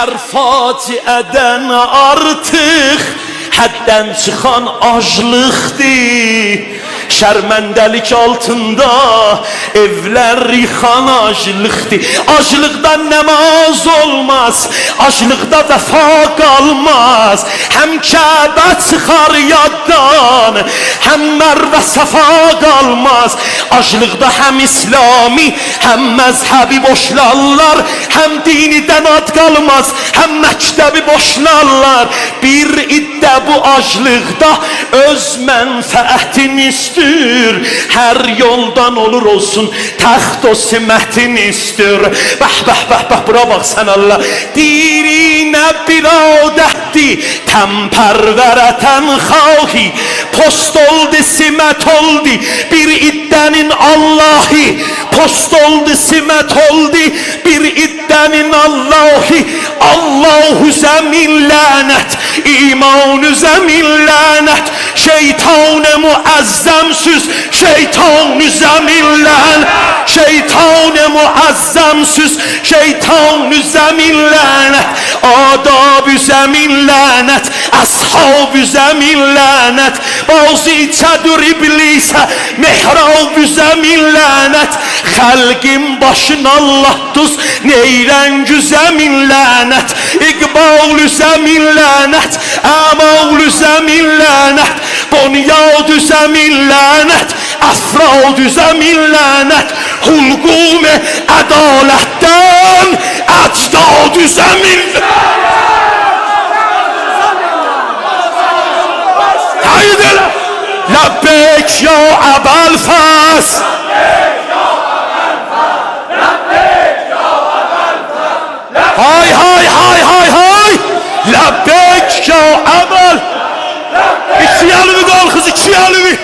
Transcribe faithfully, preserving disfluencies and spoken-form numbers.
هر فاجعه‌دن آرتیق حددن چیخان آجلیقدیر. شرمنده‌لیک آلتیندا ائولر ییخان آجلیقدیر. آجلیقدا نماز اولماز، آجلیقدا وفا قالماز. هم کعبه چیخار یاددان، هم مروه صفا قالماز. آجلیقدا هم اسلامی، هم مذهبی بوشلارلار، هم دینیدن آد قالماز، هم مکتبی بوشلارلار. بیر عده بو آجلیقدا اؤز منفعتینی ایستیر. هر یولدان اولور اولسون، تخت و سمتینی ایستیر. به، به، به، به، بورا باخ سن الله. دیرینه بیر عادتدیر، تن پرورتن خواهی. پست اولدو، سمت اولدو بیر عده‌نین اللهی. پست اولدو، سمت اولدو بیر عده‌نین اللهی. الله اوزه مین لعنت، ایمان اوزه مین لعنت. شیطان معظم سوز، شیطان اوزه مین لعنت. شیطان معظم سوز، شیطان اوزه مین لعنت. آداب اوزه مین لعنت، اصحاب اوزه مین لعنت. بازیچه‌دیر ابلیسه محراب اوزه مین لعنت. خلقین باشینا الله دوز نیرنگ اوزه مین لعنت. اقبال اوزه مین لعنت، اعمال اوزه مین لعنت. بنیاد اوزه مین لعنت، افراد اوزه مین لعنت. حلقوم عدالتدن اجداد اوزه مین لعنت. هایدی ائله. لبیک یا ابوالفضل. های، های، های، های، های. لبیک یا ابوال. ایکی الیوی قالخیز، ایکی الیوی.